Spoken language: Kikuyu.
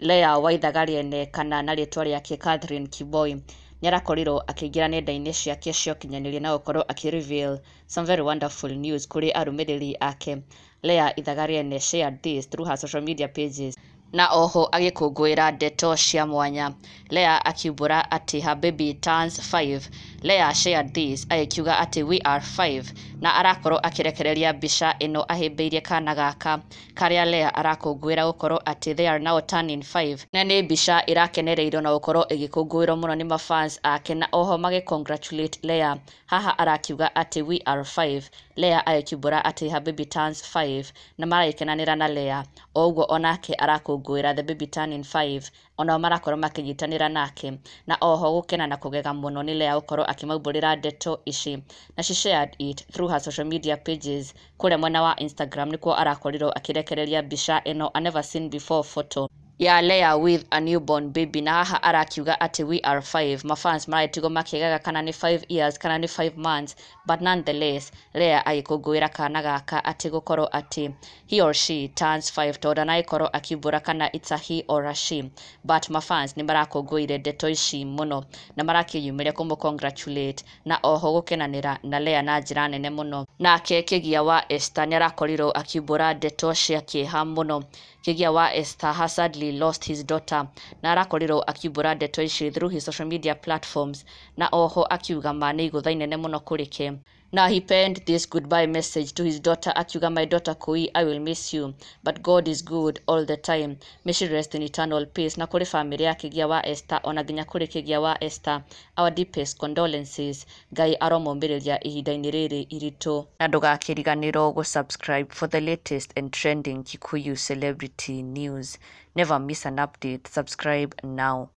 Leah Waithaga Rĩene kana na rĩtwa rĩake Catherine Kiboi nĩarakorirwo akĩingĩra nenda-inĩ ciake cia ũkinyanĩria na gũkorwo akĩ reveal some very wonderful news kũrĩ arũmĩrĩri ake. Leah Ithaga Rĩene shared this through her social media pages na oho agĩkũngũĩra ndeto cia mwanya. Leah akiumbũra atĩ her baby turns 5. Leah shared this agĩkiuga atĩ "We are 5", na arakorwo akĩrekereria mbica ĩno ahĩmbĩirie kana gaka karĩa Leah arakũngũĩra gũkorwo atĩ they are now turning 5, na nĩ mbica ĩrakenereirwo na gũkorwo ĩgĩkũngũĩrwo mũno nĩ mafans ake na oho magĩ congratulate Leah. Haha arakiuga atĩ "We are 5", Leah agĩkiumbũra atĩ her baby turns 5 na maragĩkenanĩra na Leah. O ũguo onake arakũngũĩra the baby turning 5, onao marakorwo makĩnyitanĩra nake na oho gũkena na kũgega mũno nĩ Leah gũkorwo akĩmaumbũrĩra ndeto ici, na she shared it through her social media pages. Kũrĩa mwena wa Instagram nĩkuo arakorirwo akĩrekereria mbica ĩno, a never seen before photo ya Leah with a newborn baby, na haha arakiuga atĩ "We are 5". Mafans maragĩtigwo makĩgaga kana nĩ 5 years kana nĩ 5 months, but nonetheless Leah agĩkũngũĩra kana gaka atĩ gũkorwo atĩ he or she turns 5, tondũ ndanagĩkorwo akiumbũra kana it's a he or a she, but mafans nĩ marakũngũĩire ndeto ici mũno na marakĩyumĩria kũmũ congratulate na oho gũkenanĩra na Leah na njĩra nene mũno. Nake Kĩgia wa Esther nĩ arakorirwo akiumbũra ndeto cia kĩeha mũno. Kĩgia wa Esther has sadly lost his daughter, na arakorirwo akiumbũra ndeto ici through his social media platforms na oho akiuga ma nĩ igũtha inene mũno kũrĩ ke. Na he penned this goodbye message to his daughter akiuga, "My daughter Koi, I will miss you, but God is good all the time. May she rest in eternal peace." Na kũrĩ famĩlĩ ya Kĩgia wa Esther, ona nginya kũrĩ Kĩgia wa Esther, our deepest condolences. Ngai aromomĩrĩria ihinda-inĩ rĩrĩ iritũ, na ndũgakĩriganĩrwo gũ-subscribe for the latest and trending Kikuyu celebrity news. Never miss an update. Subscribe now.